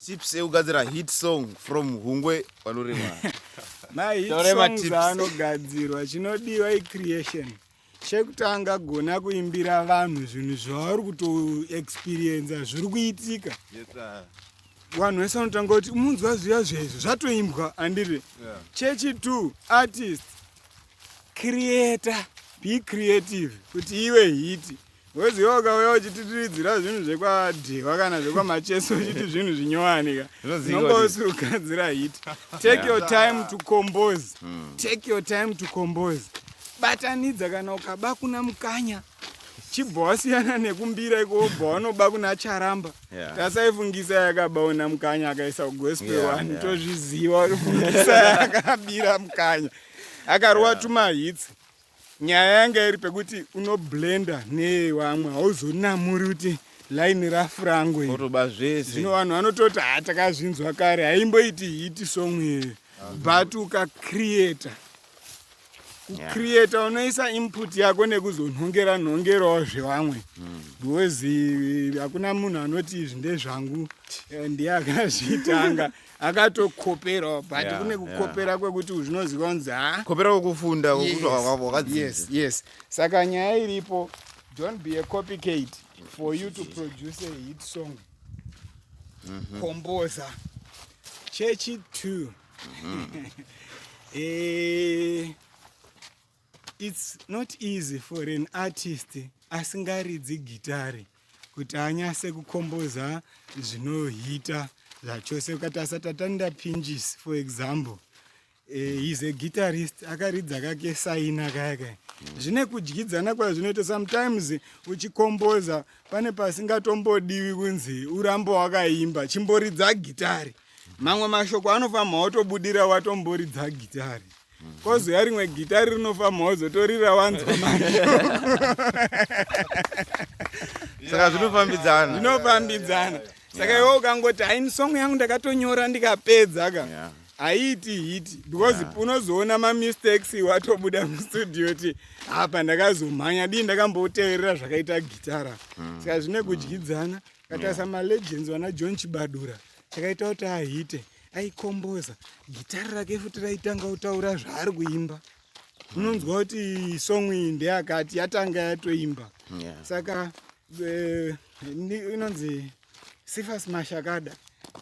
Tips ekugadzira hit song from Hungwe vanorema. Mahit Taure songs matips. anogadzirwa, chinodiwa icreation. Chekutanga, gona kuimbira vanhu zvinhu zvavari kutoexperienza, zviri kuitika. Yes, sir. Vanhu vese vanotanga kuti munzwa zviya zvezvo zvatoimbwa, handiti? Yeah. Chechi 2, artist creator, be creative kuti iwe hit. Weziva ukauya uchititiridzira zvinhu zvekwadhewa kana zvekwamacheso, uchiti zvinhu zvinyowanika, Zvinozivikanwa unonga kuti- usiri kugadzira hit. Take your time to compose. Take your time to compose. Batanidza. Kana ukaba kuna Mukanya, chibva wasiyana nekumbira iko, wobva wanoba kuna Charamba. Tasaifungisa yakabaona Mukanya akaisa kugospel one. Tozviziva kuti Fungisa yakabira Mukanya, akarova tumahits. Nyaya yanga iri pekuti unoblenda nevamwe, hauzonamuri kuti line raFrango iri. Otoba zvese. Zvino vanhu vanototi, "Ha, takazvinzwa kare." Haimboiti hit song iyoyo, but ukacreata, kucreata unoisa input yako nekuzonhongera nhongerawo zvevamwe, because hakuna munhu anoti izvi ndezvangu, ndiye akazvitanga, akatokoperawo, but kune kukopera kwekuti zvinoziva kunzi ha. Kopera kwekufunda, kwekuti wakadzidza. Yes, saka nyaya iripo, don't be a copycat. For you to produce a hit song, composer. Chechi 2, it's not easy for an artist asingaridzi gitari kuti anyase kukomboza zvinohita zvachose. Ukatarisa Tatanda Pinjisi, for example, he's a guitarist, akaridza kake saina kaya kaya. Zvine kudyidzana kwazvinoita. Sometimes uchikomboza pane pasingatombodiwi kunzi urambe wakaimba, chimboridza gitari. Mamwe mashoko anofanirwa wotobudira watomboridza gitari, kozouya rimwe gitari rinofanirwa wozotorira wanzwa mashoko. Saka zvinofambidzana. Zvinofambidzana. Saka iwe ukangoti, "Haini, song yangu ndakatonyora ndikapedza ka," haiiti hit, because unozoona mamistakes watobuda mustudio kuti apa ndakazomhanya, dii ndakamboteverera zvakaita gitara. Saka zvine kudyidzana. Katarisa malegends, vana John Chibadura, chakaita kuti ahite, aikomboza, gitari rake futi raitanga kutaura zvaari kuimba. Unonzwa kuti song iyi ndeyakati, yatanga yatoimba. Saka inonzi Cephas Mashakada,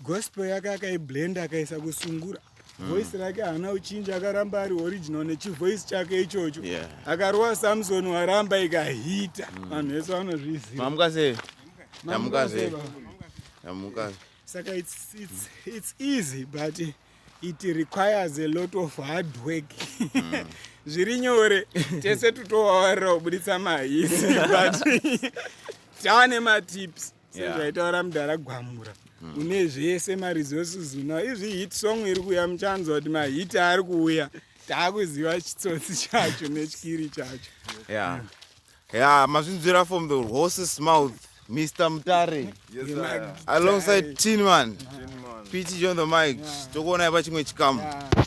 gospel yake akaiblenda, akaisa kusungura. Voice rake haana kuchinja, akaramba ari original nechivoice chake ichocho. Akarova Samson Waramba, ikahita, vanhu vese vanozviziva. Mamuka sei? Tamuka sei? Tamuka. Saka it's easy, but it requires a lot of hard work. Zviri nyore, tese tutowawarira kubuditsa mahits, but taane matips sezvaitaura mudhara Gwamura. Une zvese maresources unawo. Izvi hit song iri kuuya, muchanzwa kuti mahit ari kuuya, taakuziva chitsotsi chacho nechikiri chacho. Yeah, mazvinzwira from the horse's mouth, Mr Mutare Yes, sir. alongside Tin Man. Tin Man. PT on the mic. Tokuonai pachimwe chikamu. Yeah.